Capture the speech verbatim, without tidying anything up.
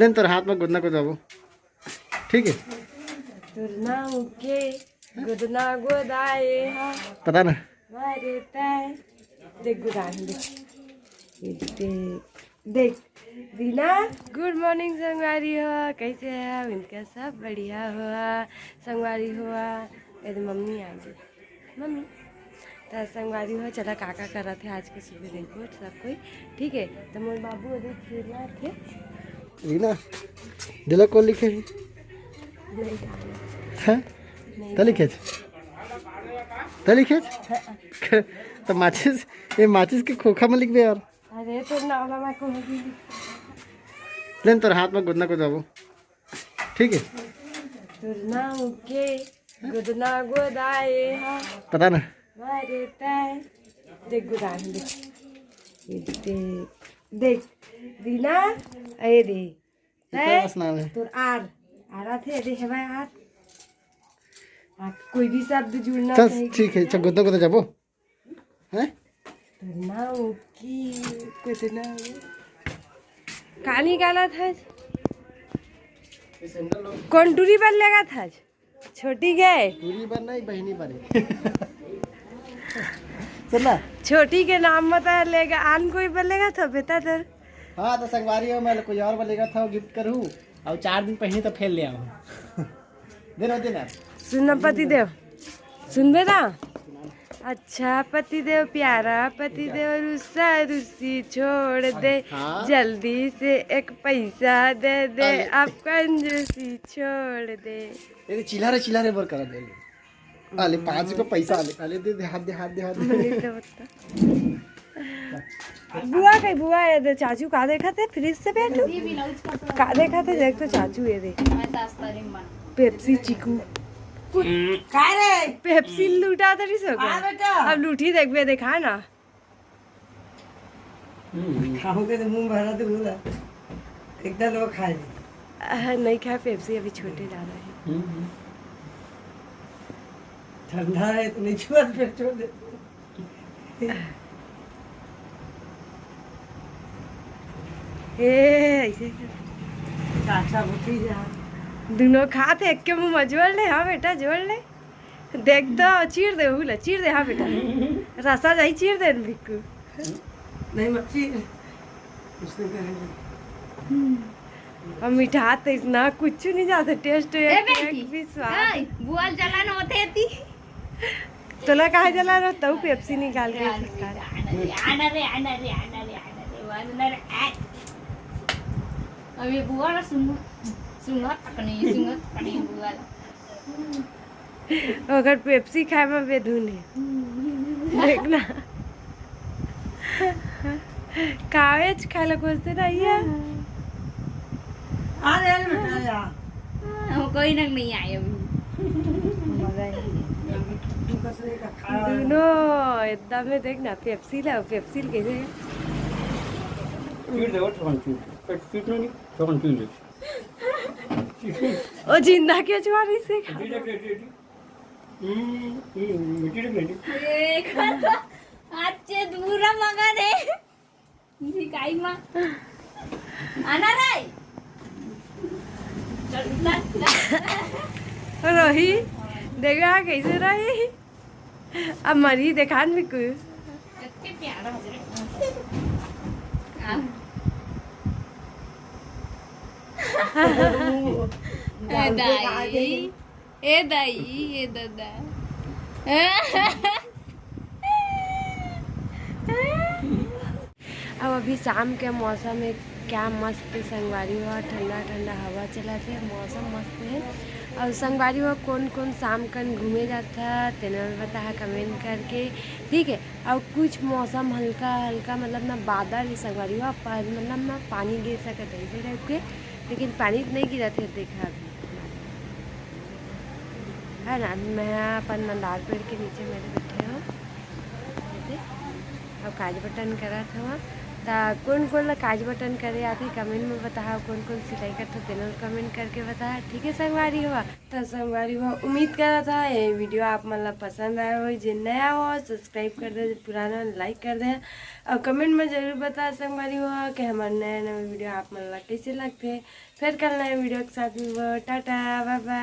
लेन तोर हाथ में गोदना गोदाबो, ठीक है? तोर नाम के गोदना गोदाए हा। पता ना। मारे तय। देख गोदाए, देख। देख, देख। दीना। गुड मॉर्निंग संगवारी हो, कैसे है? उनका सब बढ़िया हुआ। संगवारी हुआ, ये तो मम्मी आ गई। मम्मी, त संगवारी हो, चला का का करत हे आज के सुबह देखबो सब कोई, ठीक है? त मोर बाबू ओदे खेलत हे। रीना, दिला कौन लिखे है? नहीं जाने। हैं? नहीं तली जाने। खेच? तली खेच? त माचिस, ये माचिस के खोखा में लिखबे यार। अरे, तोर नाम ला मैं कहूँ भी लिख। लेन तोर हाथ में गोदना गोदाबो। ठीक है। तोर नाम के गोदना गोदाए हा। पता ना। मारे तय। देख गोदाए, देख। ये देख, देख। दीना, ए दे। इतना तय, बस नाम है। तोर आर। आरा थे, दे हेवा आर। आ, कोई भी शब्द जुड़ना चल, चाहिए। ठीक है, चल, गोदा गोदा जाबो। हैं? तोर नाम की, कोई तो नाम है। का निकालत हस? कौन टूरी बर लेगत हस? छोटी के? टूरी बर नहीं, बहिनी बर। सुन ना। छोटी के नाम बता लेगा, आन कोई बर लेगत हो बेटा तोर? हाँ, तो संगवारी हो, मैं कोई और बर लेगत हूँ, गिफ्ट करूँ। और चार दिन पहले तो फेल ले आओ। दे रहो, दे ना। सुन ना पति देव, सुनबे ना? अच्छा पति देव, प्यारा पति देव, रुस्सा रुस्सी छोड़ दे, हाँ। जल्दी से एक पैसा दे दे, अरे। अब कंजूसी छोड़ दे। ये तो चिल्ला रे, चिल्ला रे बोल कर दे। अले, पाँच रुपये पैसा अले, अले दे दे, हाथ दे, हाथ दे, हाथ दे। नहीं तो बता। बुआ कही, बुआ ये दे, चाचू का देखा थे फ्रिज से बैठू? का देखा थे? देख तो चाचू ये दे। पेप्सी चीकू। का रे? पेप्सी लूटा तरी सो। हाँ बेटा। अब लूठी देखबे, देखा ना। हम्म। खाओगे तो मुंह भरा तो बोला। एकदम लोग खाए। आह, नहीं खाए पेप्सी, अभी छोटे जा रहे हैं। हम्म। ठंडा है तो नहीं छुआ, फिर छोड़ दे। ए, ऐसे कर। चाचा भतीजा। दोनों खाते एक के मुंह में जोड़ ले, हाँ बेटा, जोड़ ले। देख तो, चीर दे, हुला, चीर दे, हाँ बेटा। रसा जाई, चीर दे, भिक्कू। नहीं, मत चीर। इसने कहा है। और मीठा तो इतना कुछ नहीं जाता, टेस्ट ए एक, बेटी, एक भी स्वाद। ए, बुआल जलन होते थी। तोला कहाँ जलन हो? तू पेप्सी निकाल के निकाल, निकाल। आना रे, आना रे, आना रे, आना रे, आना रे, आ। अब ये बुआ ना सुन, सुंगा तक नहीं, सुंगा तक नहीं बुआ। ओकर पेप्सी खाए में बेधुन है। देखना। कावेज खाए ला खोजते रहिए। आ रे, आ रे बेटा, आ। हम कोई नग नहीं आए अभी। मजा है। तू कसरे का खा। दोनों एकदम में देखना, पेप्सी ला, पेप्सी कैसे है? चीर दे, वो ठोकन चीर। पेट चीर नहीं, ठोकन चीर दे। ओ जिंदा के छुआ रही से खा। हम्म, हम्म, मिट्टी रख लेंगे। देख, अच्छे दूरा मगन है। भिखाई माँ। आना रे। चल, उठा, उठा। रोही, देखा कैसे रही? अब मरी देखान भी कुछ। कितने प्यारा हो रहा है। आ। ए दाई, ए दाई, ए दादा। अब अभी शाम के मौसम है, क्या मस्त संगवारी हो, ठंडा ठंडा हवा चलत हे, मौसम मस्त है। और संगवारी हो, कौन कौन शाम कन घूमे जाता, तेना बताहा कमेंट करके, ठीक है। और कुछ मौसम हल्का हल्का, मतलब ना बादल ही संगवारी हो, पर मतलब ना पानी गिर सकत है ऐसे टाइप के, लेकिन पानी तो नहीं गिरा थे, देखा अभी है ना। अभी मैं अपन मंदार पेड़ के नीचे मेरे बैठे हो, और काज बटन करत हवा। ता कोन कोन ला काज बटन करे आथे, कमेंट में बताहा। कोन कोन सिलाई करथे, तेनो कमेंट करके बताहा। ठीक है संगवारी हो, तो संगवारी हो, उम्मीद करत हा ये वीडियो आप मन ला पसंद आए हो। जे नया हो, सब्सक्राइब कर दे, पुराना लाइक कर दे, और कमेंट में जरूर बता संगवारी हो कि हमारे नया नया वीडियो आप मन ला कैसे लगथे। फिर कल नए वीडियो के साथ मिलबो। टाटा, बाय बाय।